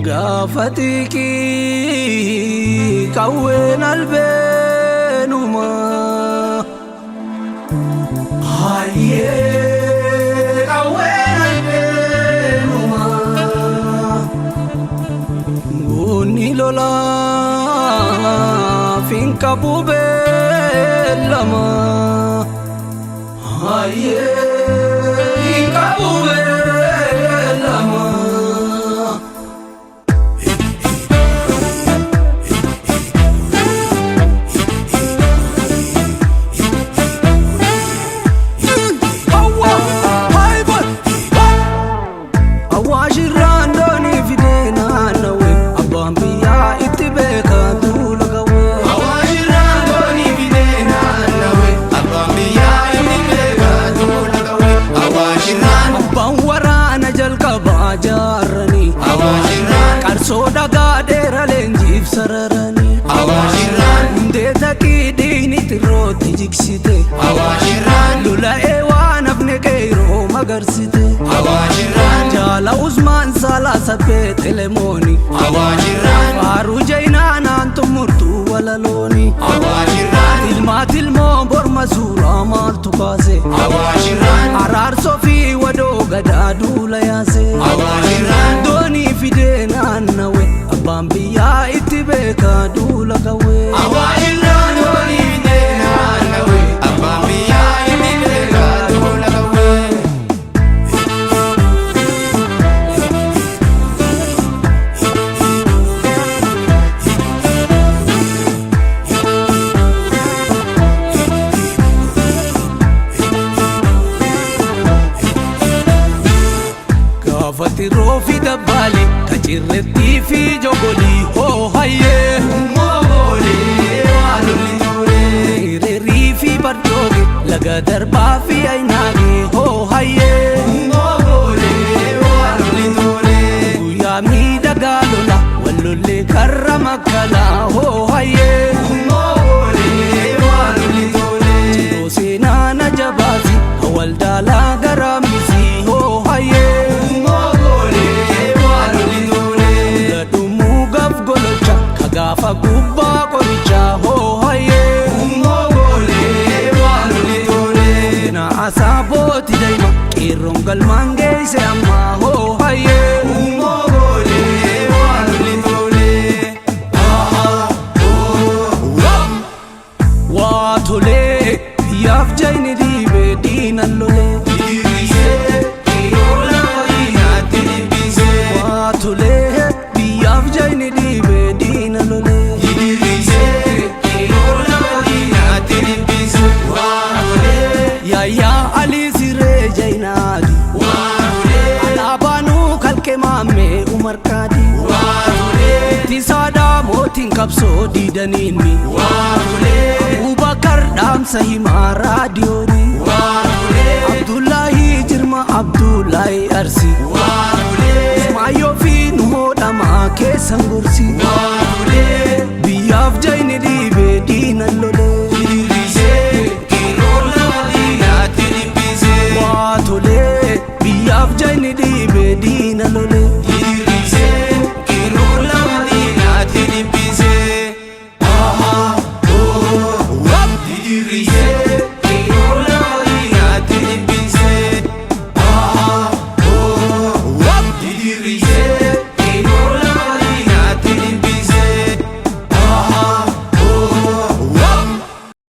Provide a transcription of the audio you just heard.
Gaafa xiiqii qawween albeenuma. Hayyee qawween albeenuma. Goonni lolaaf hin qabu beellama. Hayyee hin qabu beellama. Awaashirraan doonii fidee naannawee abbaan biyyaa itti beekaa duula qawwee. Awaashirraan doonii fidee naannawee abbaan biyyaa itti beekaa duula qawwee. Awaashirraan. Abbaan waraana jalqabaa jaarranii. Awaashirraan. Qarsoo dhagaa dheeraa leenjiif sararanii. Awaashirraan. Hundee taqii dhiigni xirrootti jigsite. Awaashirraan. Lola'ee waan hafne qeeroo magarsite. Awaashirraan. Jaala Usmaan Saalaa Sabbee Telemooni. Awaashirraan. Faaruu Jainaanaan xumurtuu walalooni. Awaashirraan. Ilmaa tilmoo borma suuraa maaltu kaase? Awaashirraan. Araarsoo fi wadoo gadaa duula yaase. Awaashirraan. Doonii fidee naannawe abbaan biyyaa itti beekaa duula qawwee. Awaashirraan doonii fidee naannawee abbaan biyyaa itti beekaa duula qawwee. Gaafa tiroo fi dabbaali kacirrettii fi jogolii hoo hayyee. Moogoolee waa lolli tolee. Hiriirii fi bardooge laga darbaa fi ayinaage hoo hayyee. Moogoolee waa lolli tolee. Guyyaa miidhagaa lola wallollee karra makkalaa hoo hayyee. Moogoolee waa lolli tolee. Ciroo seenaa na jabaasi hawaldaalaa garaamisi hoo hayyee. Moogoolee waa lolli tolee. Ladhumuu gaaf golocha kagaafa gubbaa qorichaa hoo hayyee. Moogoolee waa lolli tolee. Seenaa asaabooti daima qeerroon galmaan geesse ammaa hoo hayyee. Moogoolee waa lolli tolee. Waa tolee biyyaaf jayni dhiibee diinan lolee. Diriirsee yeroo lafa diinaatti dhibbisee. Waa tolee biyyaaf jayni dhiibee diina lolee. Diriirsee yeroo lafa diinaatti dhibbisee. Waa tolee. Yaayyaa Alii Siree Jayinaati. Waa tolee. Alaabaanuu kalqee maammee Umar Kaadi. Waa tolee. Ittisaadhaa mootiin qabsoo diidaniinni. Waa tolee. Abubakar dhaamsa himaa raadiyooni. Waa tolee. Abdullahi Jirma Abdullahi Arsi. Waa tolee. Ismaayyoo fi Nuhoo dhamaa keessan gorsi. Waa tolee. Biyyaaf jayni dhiibee.